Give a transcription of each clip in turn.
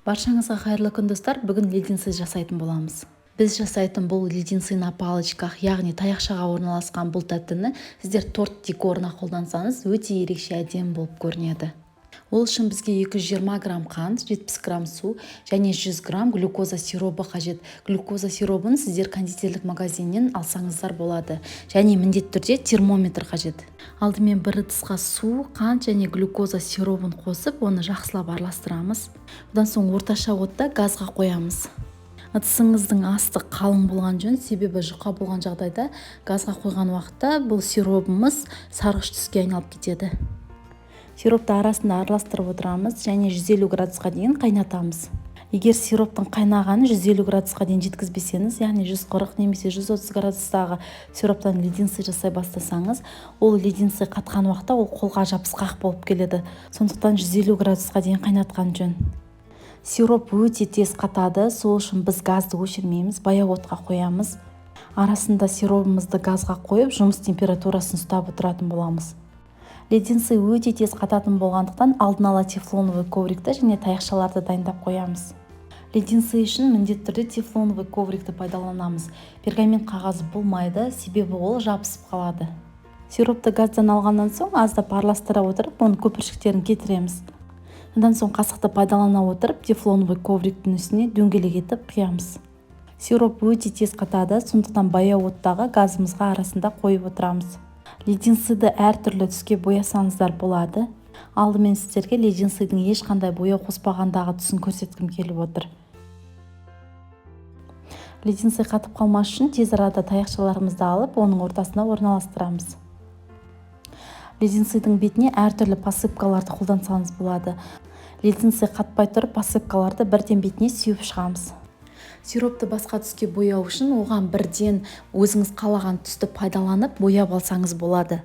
Баршаңызға қайырлы күн, достар! Бүгін леденцы жасайтын боламыз. Біз жасайтын бұл леденцы на палочках, яғни таяқшаға орналасқан бұл тәттіні сіздер торт декорына қолдансаңыз, өте ерекше әдемі болып көрінеді. Ол үшін бізге 220 грамм қант, 70 грамм су және 100 грамм глюкоза сиробы қажет. Глюкоза сиробын сіздер кондитерлік магазиннен алсаңыздар болады. Және міндетті түрде термометр қажет. Алдымен бір ыдысқа су, қант және глюкоза сиробын қосып, оны жақсылап араластырамыз. Одан соң орташа отта газға қоямыз. Ыдысыңыздың асты қалың болған жөн, себебі жұқа болған жағдайда газға қойған уақытта бұл сиробымыз сарғыш түске айналып кетеді. Сиропты арасында араластырып отырамыз және 150 градусқа дейін қайнатамыз. Егер сироптың қайнағанын 150 градусқа дейін жеткізбесеңіз, яғни 140 немесе 130 градустағы сироптан леденцы жасай бастасаңыз, ол леденцы қатқан уақытта ол қолға жабысқақ болып келеді. Сондықтан 150 градусқа дейін қайнатқан жөн. Сироп өте тез қатады, сол үшін біз газды өшірмейміз, баяу отқа қоямыз. Арасында сиробымызды газға қойып, жұмыс температурасын ұстап отыратын боламыз. Леденцы өте тез қататын болғандықтан, алдын ала тефлоновый коврикті және таяқшаларды дайындап қоямыз. Леденцы үшін міндетті түрде тефлоновый коврикті пайдаланамыз. Пергамент қағазы болмайды, себебі ол жабысып қалады. Сиропты газдан алғаннан соң аздап араластыра отырып, оның көпіршіктерін кетіреміз. Одан соң қасықты пайдалана отырып, тефлоновый ковриктің үстіне дөңгелек етіп құямыз. Сироп өте тез қатады, сондықтан баяу оттағы газымызға арасында қойып отырамыз. Леденцыды әртүрлі түске боясаңыздар болады. Алдымен сіздерге леденцыдың ешқандай бояу қоспағандағы түсін көрсеткім келіп отыр. Леденцы қатып қалмас үшін тез арада таяқшаларымызды алып, оның ортасына орналастырамыз. Леденцыдың бетіне әртүрлі посыпкаларды қолдансаңыз болады. Леденцы қатпай тұрып, посыпкаларды бірден бетіне сеуіп шығамыз. Сиропты басқа түске бояу үшін оған бірден өзіңіз қалаған түсті пайдаланып бояп алсаңыз болады.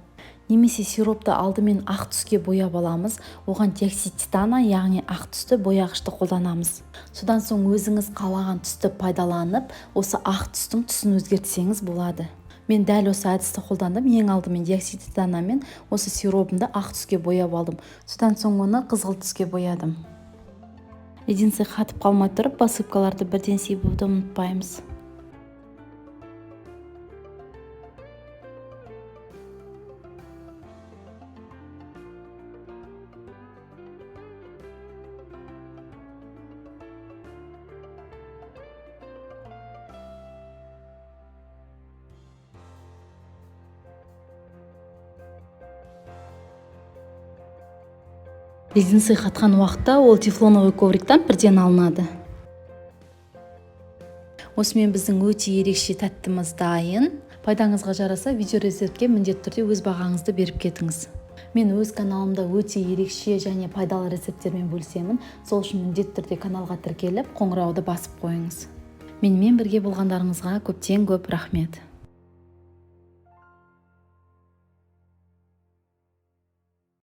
Немесе сиропты алдымен ақ түске бояп аламыз, оған диоксид титана, яғни ақ түсті бояғышты қолданамыз. Содан соң өзіңіз қалаған түсті пайдаланып, осы ақ түстің түсін өзгертсеңіз болады. Мен дәл осы әдісті қолдандым. Ең алдымен диоксид титанамен осы сиробымды ақ түске бояп алдым. Содан соң оны қызғылт түске боядым. Леденцы қатып қалмай тұрып, посыпкаларды бірден себуді ұмытпаймыз. Леденцы қатқан уақытта ол тефлоновый ковриктан бірден алынады. Осымен біздің өте ерекше тәттіміз дайын. Пайдаңызға жараса, видео рецептке міндетті түрде өз бағаңызды беріп кетіңіз. Мен өз каналымда өте ерекше және пайдалы рецепттермен бөлісемін. Сол үшін міндетті түрде каналға тіркеліп, қоңырауды басып қойыңыз. Менімен бірге болғандарыңызға көптен көп рахмет.